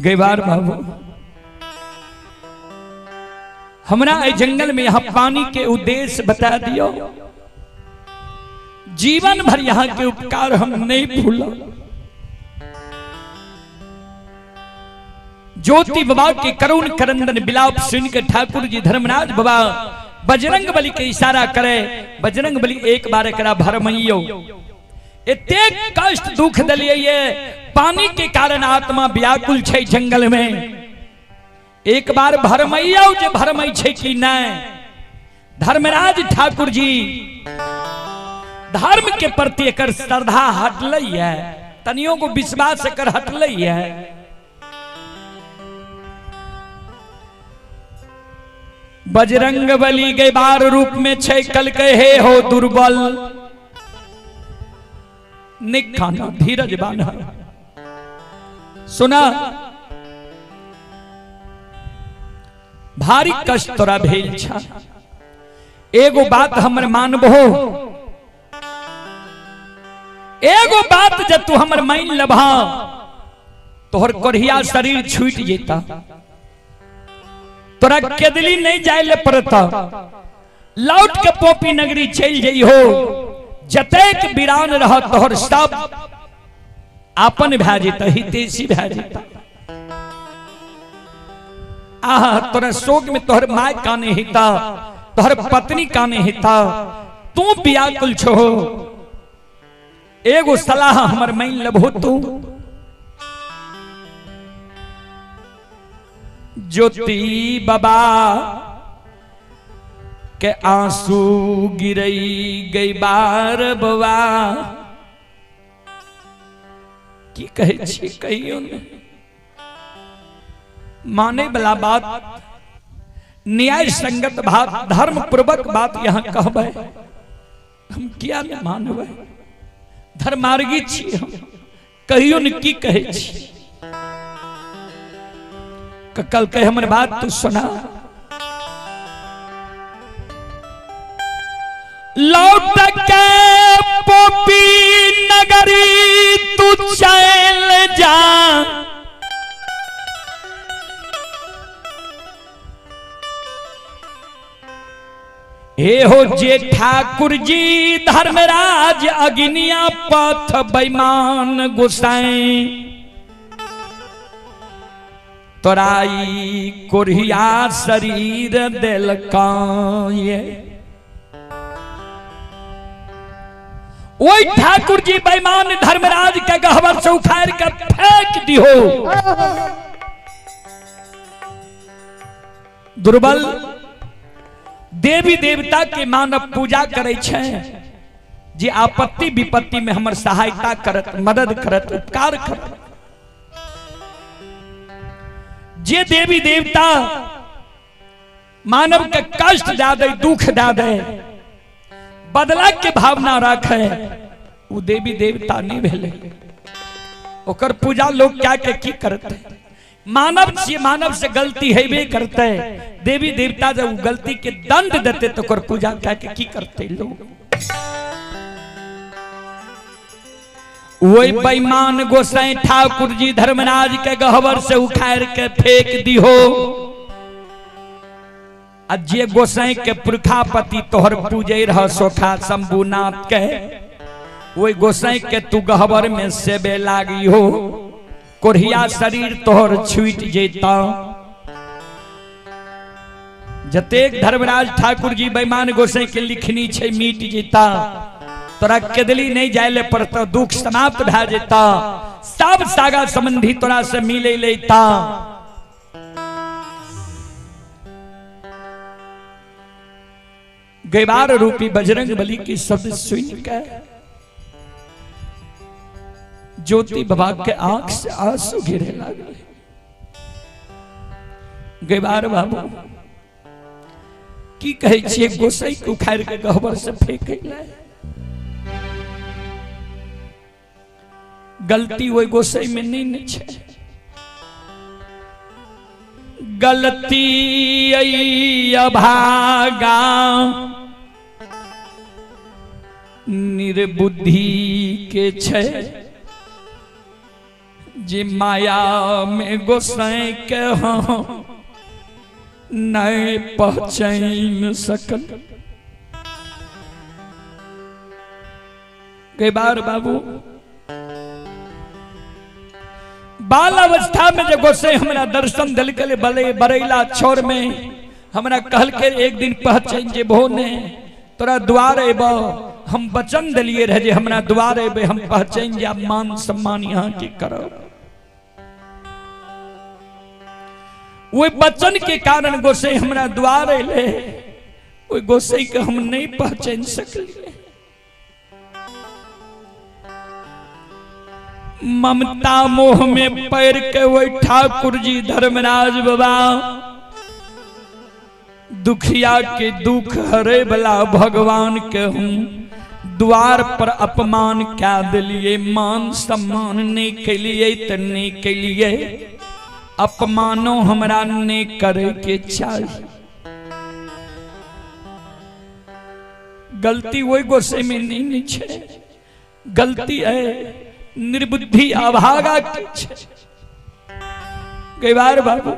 गैवार बाबू, हमरा एहि जंगल में यहाँ पानी के उद्देश्य बता दियो। जीवन भर यहाँ के उपकार हम नहीं भूल। ज्योति बाबा के करुण करंदन बिलाप सुन के ठाकुर जी धर्मराज बाबा बजरंग बली के इशारा करे। बजरंग बली एक बार एकरा भरमैयो, एतेक कष्ट दुख दलिए ये पानी के कारण आत्मा व्याकुल छै जंगल में। एक बार भरमैयो जे भरमै छै कि नहीं। धर्मराज ठाकुर जी धर्म के प्रति एकर श्रद्धा हटलै है, तनियों को विश्वास एकर हटलै है। बजरंग बली के बार रूप में छै कल के हे हो दुर्बल निखाना धीरज बान्हा। सुना, भारी कष्ट तोरा भेल छा, एगो बात हमर मानबहो, एगो बात जब तू हमर मान लबहा तोहर कोढ़िया शरीर छूट जेता, तोरा केदली नहीं जाए ले पड़ता, लौट के पोपी नगरी चल जइहो, जतेक वीरान रह तोहर सब आपन भए जेता, हितेशी भए जेता। आह, तोरा शोक में तोहर my काने हिता, तोहर पत्नी काने हिता, तू व्याकुल छो। एगो सलाह हमर मान लबहो तू। ज्योति बाबा के आंसू गिरई गई बार बवा, की कहे छी कहियो ने माने वाला बात, न्याय संगत बात, धर्म पूर्वक बात यहाँ कहबै, हम किया ने मानबै? धर्मार्गी छी हम, कहियो ने की कहे छी। कल कहे हमर बात तू सुना। लौट के पोपी नगरी तू चल जा, हे हो जे ठाकुर जी धर्मराज अग्निया पथ बेईमान गोसाई, तोराई कोढ़िया शरीर देलकाये। ओई ठाकुर जी बेईमान धर्मराज के गहवर से उखाड़ के फेंक दिहो। दुर्बल देवी देवता के मानव पूजा करे छै, जे आपत्ति विपत्ति में हमर सहायता करत, मदद करत, उपकार करत। जे देवी देवता मानव के कष्ट दे दे, दुख दे दे, बदला के भावना रखे, वो देवी देवता नहीं भेले। ओकर पूजा लोग क्या के की करते? मानव से मानव से गलती हेबे करते, देवी देवता जब गलती के दंड देते तो ओकर पूजा क्या के की करते लोग? वही बेईमान गोसाई ठाकुर जी धर्मराज के गहवर से उखाड़ के फेंक दिहो। आ जे गोसाई के पुरखापति तोहर पूजे रह सोखा शंभुनाथ के, वही गोसाई के तू गहवर में सेबे लागी हो, कोढ़िया शरीर तोहर छूट जेता। जतेक धर्मराज ठाकुर जी बेईमान गोसाई के लिखनी छै मिट जेता, तोरा केदली नहीं जाए ले पड़ता, दुख समाप्त भए जेता, सब सागा संबंधी तोरा से मिले लेता। गैवार रूपी बजरंग बली की शब्द सुन के ज्योति बाबा के आंख से आंसू गिरे लागले। गैवार बाबू की कहे छियै, गोसाई के उखाड़ के गहबर से फेंके ले। गलती ओहि गोसाई में नहीं ने छै, गलती अभागा निर्बुद्धि के छै, जे माया में गोसाई के हम नहीं पहचान सकल। कई बार बाबू बाल अवस्था में जो गोसाई हमरा दर्शन दिलके बले बरैला छोर में हमरा कहल के एक दिन पहचान जेबहो ने तोरा द्वार एबो, हम वचन दिलिए रहे जे हमरा द्वार एबे हम पहचान जा, मान सम्मान यहाँ के करब। वो वचन के कारण गोसाई हमरा द्वार एले, ओहि गोसाई के हम नहीं पहचान सकलिए। ममता मोह में पैर के वही ठाकुर जी धर्मराज बाबा दुखिया के दुख हरे वाला भगवान के हूं द्वार पर अपमान क्या दिलिए, मान सम्मान नहीं के लिए त नहीं के लिए, अपमानो हमरा नहीं करे के चाहिए। गलती वही गोसे में नहीं छे, गलती है निर्बुद्धि अभागा के छे। कई बार बाबू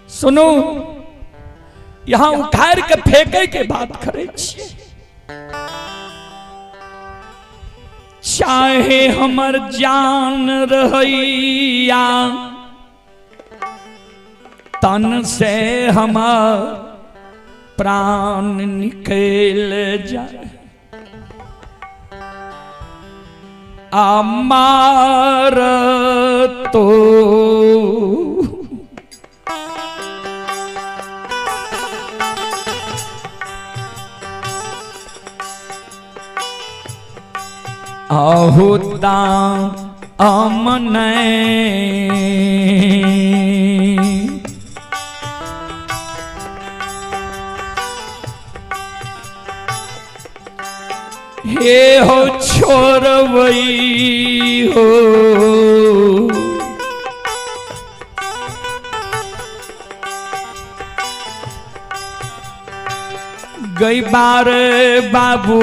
सुनो, यहां उखाड़ के फेंके के बात करे छे। चाहे हमर जान रहैया तन से हमार प्राण निकल जाए, अमार तो आहुता अमन हे हो छोरवई हो, गई बार बाबू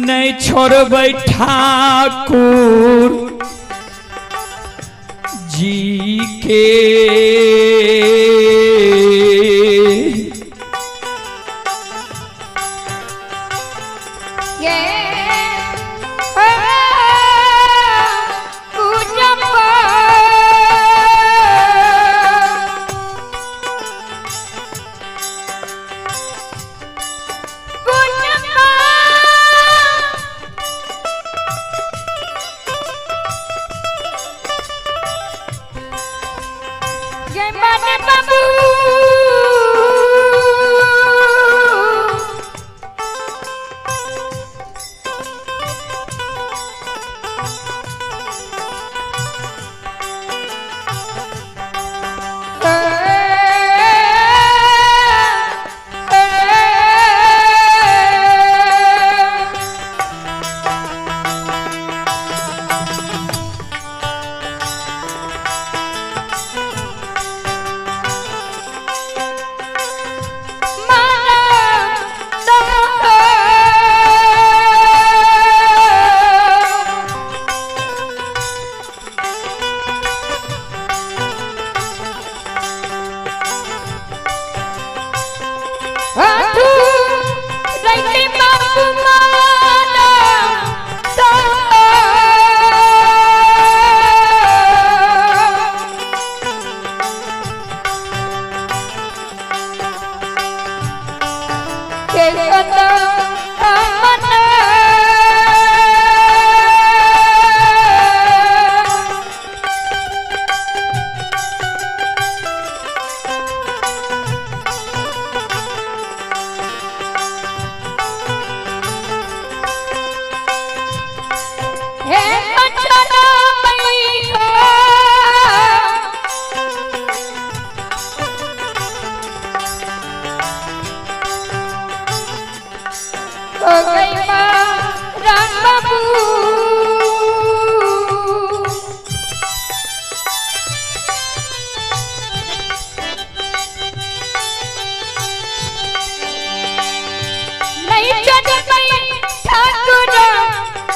नहीं छोड़बै ठाकुर जी के। ये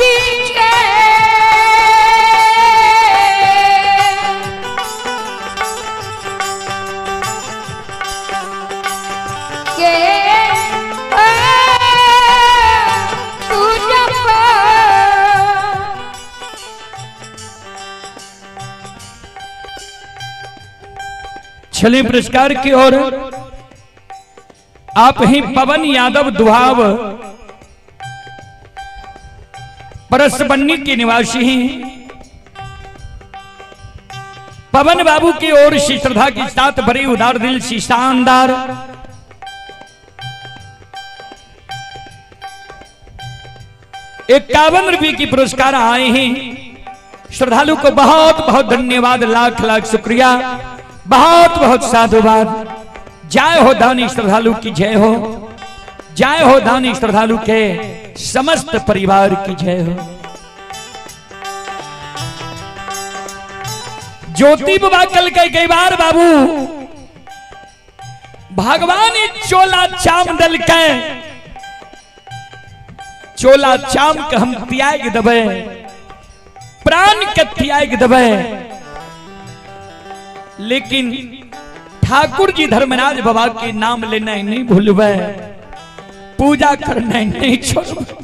जी के के पूजा छले पुरस्कार की ओर आप ही पवन यादव दुहाव परसबन्नी के निवासी हैं। पवन बाबू की ओर से श्रद्धा के साथ भरी उदार दिल सी शानदार 51 रुपए की पुरस्कार आए हैं। श्रद्धालु को बहुत बहुत धन्यवाद, लाख लाख शुक्रिया, बहुत बहुत साधुवाद। जय हो दानी श्रद्धालु की जय हो, जय हो दानी श्रद्धालु के समस्त परिवार की जय हो। ज्योति बाबा कल के कई बार बाबू भगवान चोला चाम दल के चोला चाम के हम त्याग देबै, प्राण के त्याग देबै, लेकिन ठाकुर जी धर्मराज बाबा के नाम लेना नहीं भूलबै, पूजा करना नहीं छोड़बै।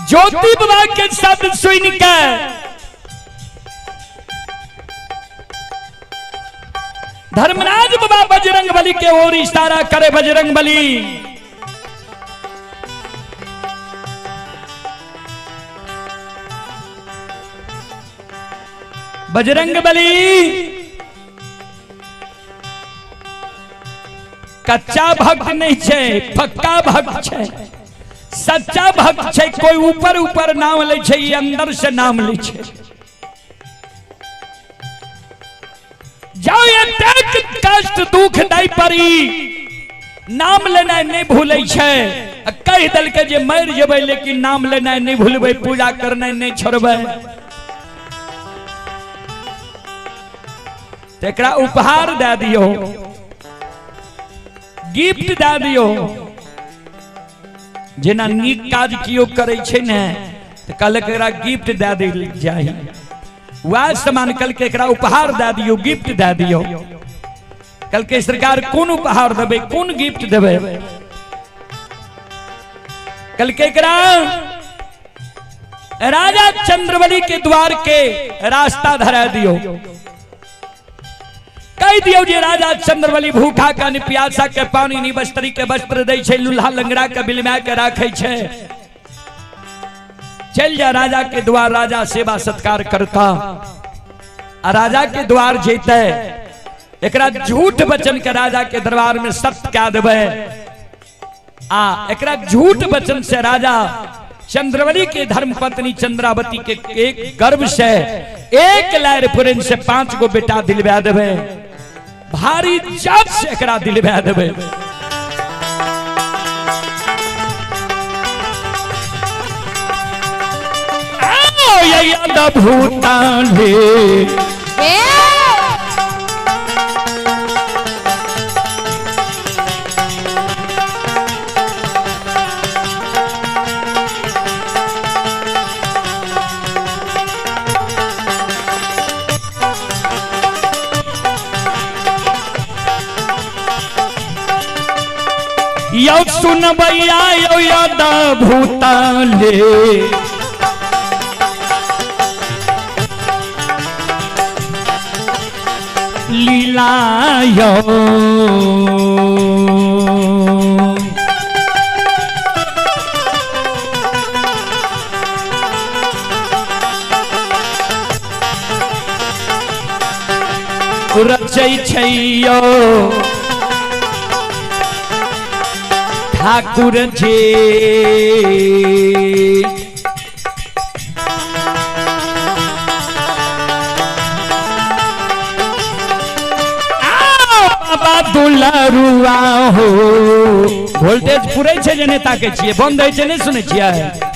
ज्योति बाबा के शब्द सुन के धर्मराज बाबा बजरंग बली के ओर इशारा करे, बजरंग बली बजरंग बली कच्चा भक्त नहीं छे, पक्का भक्त छे, सच्चा भक्त छे। कोई ऊपर ऊपर नाम ले छे, ई अंदर से नाम ले छे। जाओ एतेक कष्ट दुख दै परी नाम लेनाइ नहीं भूलै छे। कहि देलकै जे मरि जेबै लेकिन नाम लेनाइ नहीं भूलबै, पूजा करनाइ नहीं छोड़बै। एकरा उपहार दए दियौ, गिफ्ट दए दियौ। जेना नीक काज कियो करै छै ने तऽ कहलक एकरा गिफ्ट दए देल जाय, वएह सामान कहलकै एकरा उपहार दए दियौ, गिफ्ट दए दियौ। कहलकै सरकार कोन उपहार देबै, कोन गिफ्ट देबै? कहलकै एकरा राजा चंद्रबली के द्वार के रास्ता धरा दियौ। कहि दियौ जे राजा चंद्रबली भूखा के नि प्यासा के पानी नि वस्त्री के वस्त्र दै छै, लुल्हा लंगड़ा के बिलमा के राखै छै। चल जा राजा के द्वार, राजा सेवा सत्कार करता। आ राजा के द्वार जेतै एकरा झूठ वचन के राजा के दरबार में सत्य कह देबै। आ एकरा झूठ वचन से राजा चंद्रबली के धर्म पत्नी चंद्रावती के एक गर्भ से एक लायर पुरन से 5 गो बेटा दिलवा देबै, भारी जात से एकरा दिलवा देबै। भूतान यौ सुनबैया यौ याद भूतले लीला यौ। रचै छै यौ ठाकुर जी। बाबा दुलरुआ हो, वोल्टेज पूरे छै जे नेता के छियै, बंद होइ छै, नहि सुनै छियै।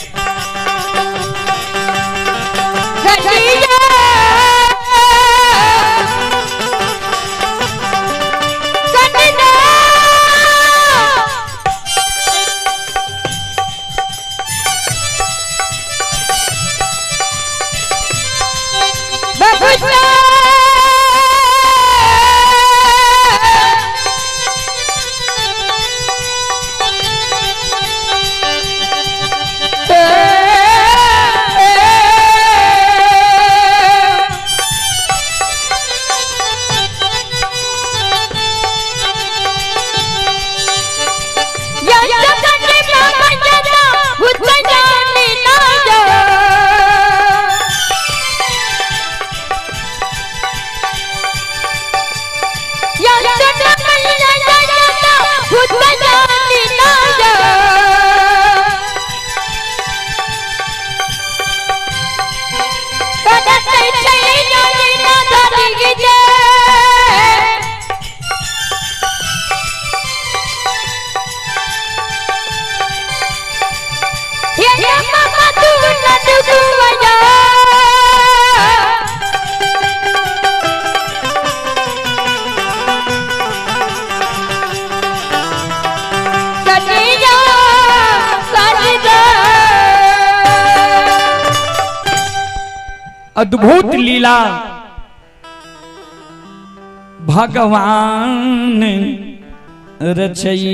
अद्भुत लीला भगवान रचई।